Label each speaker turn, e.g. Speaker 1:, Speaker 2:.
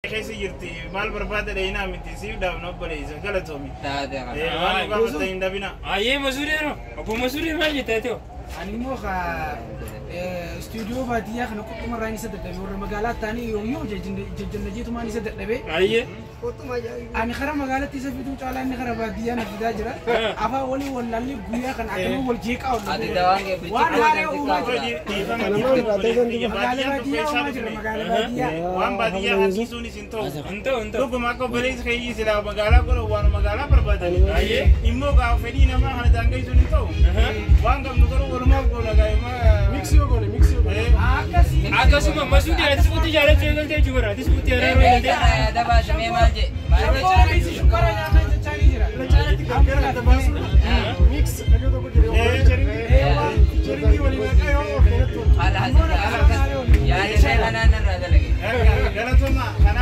Speaker 1: Keessa jirti maal barbaada dhayinaa miti siif dhaabna obboleessa galatoomi.
Speaker 2: Taate kana.
Speaker 1: Waan nu gaafatta hin dhabina.
Speaker 3: Ayyee Masuudee obbo Masuudee maal jetta ta'u?
Speaker 4: Ani immoo istuudiyoo baadiyyaa kana qophumarraan isa dadhabe warra magaalaa ta'anii yooyyuu jajjannajeetumaan isa dadhabe.
Speaker 3: Ayyee.
Speaker 4: Ani kara magaalatti isa fiduu caalaa inni kara baadiyyaa na fidaa jira. Afaan walii wallaallee guyyaa kana akkamiin wal jeeqaa oolu.
Speaker 2: Ati dawaan kee bichuu
Speaker 4: Waan haaraa uumaa jira.
Speaker 1: Dhiifama
Speaker 4: Magaala
Speaker 1: baadiyyaan
Speaker 4: baadiyyaa
Speaker 1: tokko
Speaker 4: uumaa jira magaala baadiyyaa.
Speaker 1: waan baadiyyaa harkisuunis hin ta'u.
Speaker 3: Hin ta'u hin ta'u.
Speaker 1: Dhuguma akka obboleessi keeyyii silaa magaalaa godhan waan magaalaa barbaadan.
Speaker 3: Ayyee.
Speaker 1: Immoo gaafa fedhii namaa kana daangeessuun hin ta'u. Waan qabnu garuu walumaaf goona gaa'ima.
Speaker 5: Miksi yoo goone, miksi yoo goone.
Speaker 4: Akkasii.
Speaker 3: Akkasuma Masuudee atis qutti jaalachuu eegaltee jechuudha. Atis qutti araaruu eegaltee.
Speaker 2: Dabaati mee maal jee? Maal
Speaker 4: Shankoo dhiisi shukkara nyaataa jechaa ni jira.
Speaker 5: Caalatti gargar adda baasuun mix dhagee tokko jedhee featuringii waliin dhaqee yoo oofne natti tola.
Speaker 2: Haala yaada kanaan irraa dalage.
Speaker 1: Galatoomaa.